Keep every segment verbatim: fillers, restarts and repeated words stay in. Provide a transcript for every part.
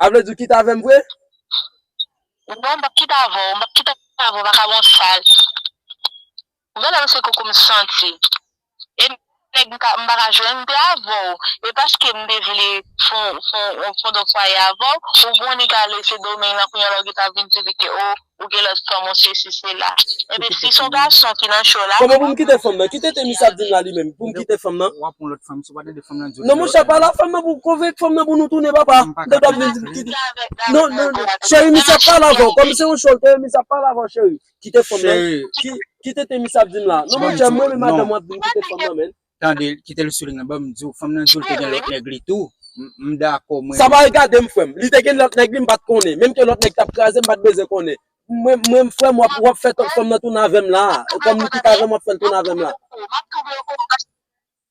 A vle di w kite avè m vre? Non, m p ap kite avè w, m p ap kite avè w, m pa ka bon sal. Ou gade m se koko m santi. E nèg m pa, m pa ka jwenn de avè w. E paske m te vle fon, fon, fon, fondon fwaye avè w, ou bon nèg ale se domèn lan, kounye a la ou gentan vin di li ke o, ou gen lòt fanm, ou sesi, sela. Enben, si se yon gason ki nan cho la, kòman pou m kite fanm nan? Kite te misye ap di m la li menm, pou m kite fanm nan? W ap yon lòt fanm, si w pa tande fanm nan di w. Non, monchè, pale a fanm nan pou kove fanm nan pou nou tounen, papa. M te dòm vin kite. Non, non, non. Cheri, misye ap pale avè w. Kòm se yon cho l te ye, misye ap pale avè w, cheri. Kite fanm nan. Cheri. Ki, kite te misye ap di m la. Non, monchè, mwen menm madanm w ap di m kite fanm nan, men. Tande, kite l sou liy nan, ban m di w, fanm nan di w l te gen lòt nèg li tou. M, m dakò, mwen. Sa pa regade m, frè m. Li te gen lòt nèg li, m pa t konnen. Menm ke lòt nèg t ap kraze, m pa t bezwen konnen. Mwen, mwen, frè m, w ap, w ap fè fanm nan tounen avè m la. Kòm li kite avè m, w ap fè l tounen avè m la.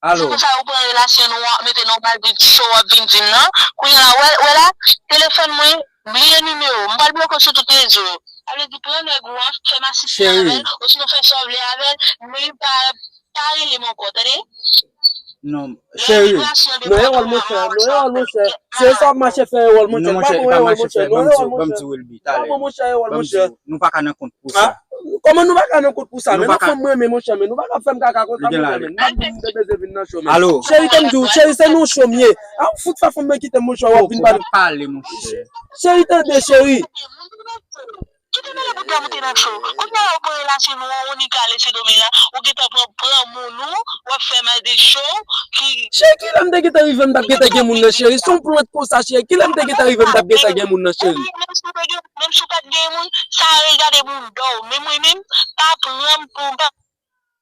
Alo. Se konsa ou pran relasyon nou an, mete nan yon bal vit cho w ap vin di m nan. Kounye a la, wè, wè la, telefòn mwen, bliye nimewo. M pral bloke w sou tout rezo. Sa vle di pran nèg ou an, fè masisi avè l, osinon fè sa w vle avè l, men pa, pa rele m ankò, tande? Non, cheri. Non, e wòl monchè, non, e wòl monchè. Se sa w ap mache fè e wòl monchè. Non, monchè, e pa mache fè, ban m di w, ban m di w, Wilby, talè. Ban m di w, nou pa ka nan kont pou sa. Kòman nou pa ka nan kont pou sa? Men non, fanm mwen renmen, monchè, men nou pa ka fè m kaka konsa, monchè, men. M pa di m te bezwen vin nan cho, men. Alo. Cheri, tann di w, cheri, se nan cho m ye. A, ou fout fè fanm nan kite m, monchè, w ap vin pale. Ou pa pale, monchè. Cheri, tande, cheri. Kite mele bout dam ou te nan cho. Kounye a ou pran relasyon nou an, ou ni kale se domèn la, ou gentan pran, pran moun ou, w ap fè mal de cho, ki. Cheri, kilè m te gentan rive m t ap gentan gen moun nan, cheri? Se yon plant konsa, cheri. Kilè m te gentan rive m t ap gentan gen moun nan, cheri? Menm si w te gen, menm si w pa t gen moun, sa regade bounda w. Men mwen menm, pa pran m pou, m pa,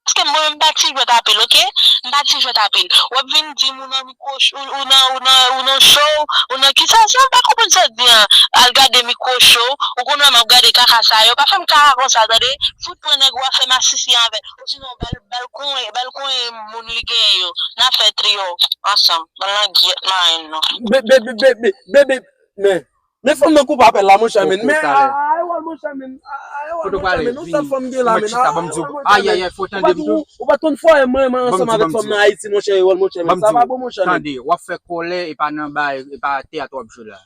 paske mwen menm m pa ti jwèt apèl, oke? M pa ti jwèt apèl. W ap vin di m ou nan mikwo, ou, ou nan, ou nan, ou nan cho, ou nan kisa? Sa m pa konprann sa w di an. Al gade mikwo cho, ou konn wè m ap gade kaka sa yo. Pa fè m kaka konsa, tande? Fout pran nèg ou a fè masisi avè l. Osinon, bal, bal konyen, bal konyen moun li genyen yo. N a fè triyo ansanm. Ban langyèt marenn nou. Be, be, be, be, be, be, be, men, men fanm nan koupe apèl la, monchè, men. Men, a, a, e wòl, monchè, men. A, a, e wòl, monchè, men. Non, sèl fanm gen la, men. A, e wòl, monchè, men. Ou pa t konn fwaye mwen, mwen ansanm avèk fanm nan Ayiti, monchè, e wòl, monchè, men. Sa pa bon, monchè, men. Tande, w ap fè kòlè, e pa nan bay, e pa teyat w ap jwe la.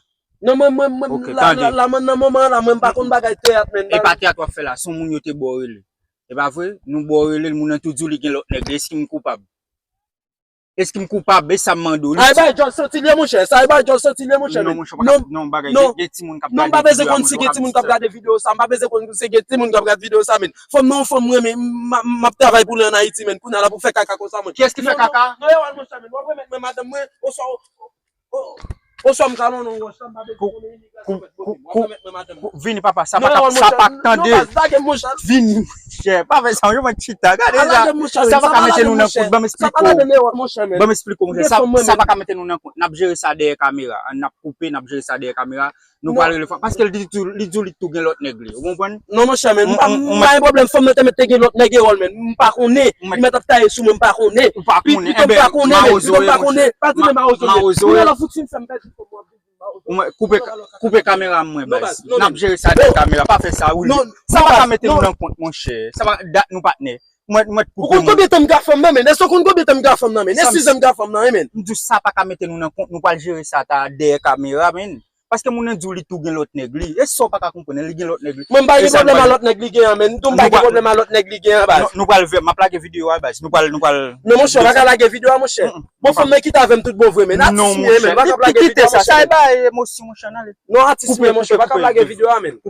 Non, mwen, mwen, mwen, la, la, la, mwen nan moman an la, mwen m pa konn bagay teyat, men. E pa teyat w ap fè la, se yon moun yo te ba w rele. E pa vre? Nou ba w rele, moun nan tou di w li gen lòt nèg, èske m koupab? Èske m koupab? E sa m mande w. Ay, bay djòl santi l ye, monchè. Sa e bay djòl santi l ye, monchè, men. Non, monchè, pa ka, non, bagay, gen, gen timoun k ap gade videyo a, monchè, w pa ka di sa. Non, m pa bezwen konn si gen timoun k ap gade videyo sa. M pa bezwen konn si gen timoun k ap gade videyo sa, men. Fanm nan, yon fanm mwen, men, m, m, m ap travay pou li ann Ayiti, men. Kounye a la pou fè kaka konsa, men. Kiyès ki fè kaka? Non, non, e wòl, monchè, men. W ap remèt mwen madanm mwen, oswa, o, o, oswa m ka lonn yon wòch la, m pa bezwen konnen imigrasyon fèt, oke, w ap remèt mwen madanm mwen. Vini, papa, sa pa ka, sa pa ka tande. Non, baz, lage m, monchè. Vini, monchè, pa fè sa, yo mwen chita, gade sa. Sa pa ka mete nou nan kont, ban m esplike w. Ban m esplike w, monchè. Sa, sa pa ka mete nou nan kont. N ap jere sa dèyè kamera. N ap koupe, n ap jere sa dèyè kamera. Nou pral rele fanm. Paske li di tou, li di w li tou gen lòt nèg li. Ou konprann? Non, monchè, men, m pa, m pa gen pwoblèm. Fanm nan te mèt te gen lòt nèg e wòl, men. M pa konnen. Li mèt ap taye sou mwen, m pa konnen. Ou pa konnen. Pito m pa konnen, men. Pito m pa konnen. Pa di men mawozo, men. Kounye a la fout fin fè m pèdi fanm mwen. Ou mwen, koupe, koupe kamera mwen, baz. N ap jere sa dèyè kamera. Pa fè sa, Willy. Sa pa ka mete nou nan kont, monchè. Sa pa, dat nou patnè. Mwen, mwen koupe. Ou konn konbyen tan m ka fanm nan, men? Èske w konn konbyen tan m ka fanm nan, men? E sizan m ka fanm nan, men? M di w sa pa ka mete nou nan kont, nou pral jere sa ta dèyè kamera, men. Paske moun nan di w li tou gen lòt nèg li. E sa w pa ka konprann, li gen lòt nèg li. Mwen m pa gen pwoblèm a lòt nèg li gen an, men. M di w m pa gen pwoblèm a lòt nèg li gen an, baz. Nou pral vè, m ap lage videyo a, baz. Nou pral, nou pral. Non, monchè, w pa ka lage videyo a, monchè. Bon, fanm nan kite avè m tout bon vre, men. Atis m ye, men. W pa ka lage videyo a, monchè. Sa e bay emosyon, monchè, nan li. Non, atis m ye, monchè, w pa ka lage videyo a, men.